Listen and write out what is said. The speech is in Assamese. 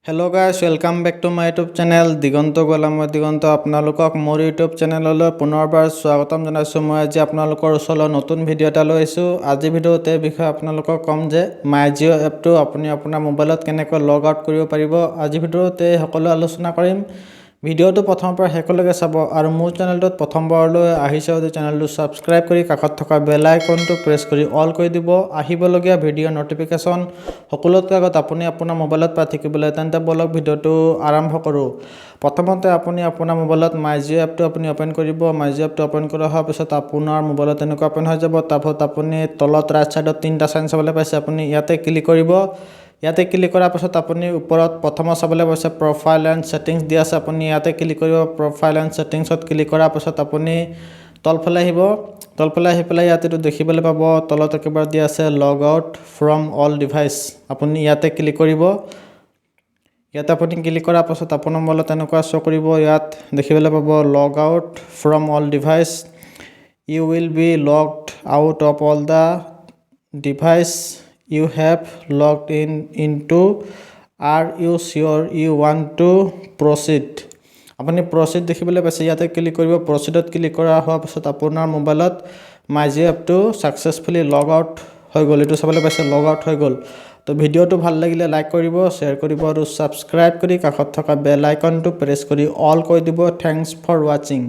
Hello guys, welcome back to my YouTube channel Diganta Gola. মই দিগন্ত, আপোনালোকক মোৰ ইউটিউব চেনেললৈ পুনৰবাৰ স্বাগতম জনাইছোঁ। মই আজি আপোনালোকৰ ওচৰলৈ নতুন ভিডিঅ' এটা লৈ আহিছোঁ। আজিৰ ভিডিঅ'ত এই বিষয়ে আপোনালোকক ক'ম যে মাই জিঅ' এপটো আপুনি আপোনাৰ মোবাইলত কেনেকৈ লগ আউট কৰিব পাৰিব। আজিৰ ভিডিঅ'ত এই সকলো আলোচনা কৰিম। ভিডিঅ'টো প্ৰথমৰ পৰা শেষলৈকে চাব আৰু মোৰ চেনেলটোত প্ৰথমবাৰলৈ আহিছে যদি চেনেলটো ছাবস্ক্ৰাইব কৰি কাষত থকা বেল আইকনটো প্ৰেছ কৰি অল কৰি দিব, আহিবলগীয়া ভিডিঅ' ন'টিফিকেশ্যন সকলোতকৈ আগত আপুনি আপোনাৰ মোবাইলত পাই থাকিবলৈ। তেন্তে ব'লক, ভিডিঅ'টো আৰম্ভ কৰোঁ। প্ৰথমতে আপুনি আপোনাৰ মোবাইলত মাই জিঅ' এপটো আপুনি অ'পেন কৰিব। মাই জিঅ' এপটো অ'পেন কৰা হোৱাৰ পিছত আপোনাৰ মোবাইলত তেনেকুৱা অ'পেন হৈ যাব। তাৰপিছত আপুনি তলত ৰাইট ছাইডত তিনিটা চাইন চাবলৈ পাইছে, আপুনি ইয়াতে ক্লিক কৰিব। ইয়াতে ক্লিক কৰাৰ পাছত আপুনি ওপৰত প্ৰথমত চাবলৈ পাইছে প্ৰফাইল এণ্ড ছেটিংছ দিয়া আছে, আপুনি ইয়াতে ক্লিক কৰিব। প্ৰফাইল এণ্ড ছেটিংছত ক্লিক কৰাৰ পাছত আপুনি তলফালে আহিব। তলফালে আহি পেলাই ইয়াত এইটো দেখিবলৈ পাব, তলত একেবাৰে দিয়া আছে "Log out from all device"। আপুনি ইয়াতে ক্লিক কৰিব। ইয়াতে আপুনি ক্লিক কৰাৰ পাছত আপোনাৰ মোবাইলত তেনেকুৱা শ্ব' কৰিব। ইয়াত দেখিবলৈ পাব "Log out from all device. You will be logged out of all the device you have logged in into. Are you sure you want to proceed?" আপুনি প্ৰচিড দেখিবলৈ পাইছে, ইয়াতে ক্লিক কৰিব। প্ৰচিডত ক্লিক কৰা হোৱাৰ পাছত আপোনাৰ মোবাইলত মাই জিঅ' এপটো ছাকচেছফুলি লগ আউট হৈ গ'ল। এইটো চাবলৈ পাইছে, লগ আউট হৈ গ'ল। তো ভিডিঅ'টো ভাল লাগিলে লাইক কৰিব, শ্বেয়াৰ কৰিব আৰু ছাবস্ক্ৰাইব কৰি কাষত থকা বেল আইকনটো প্ৰেছ কৰি অল কৰি দিব। Thanks for watching.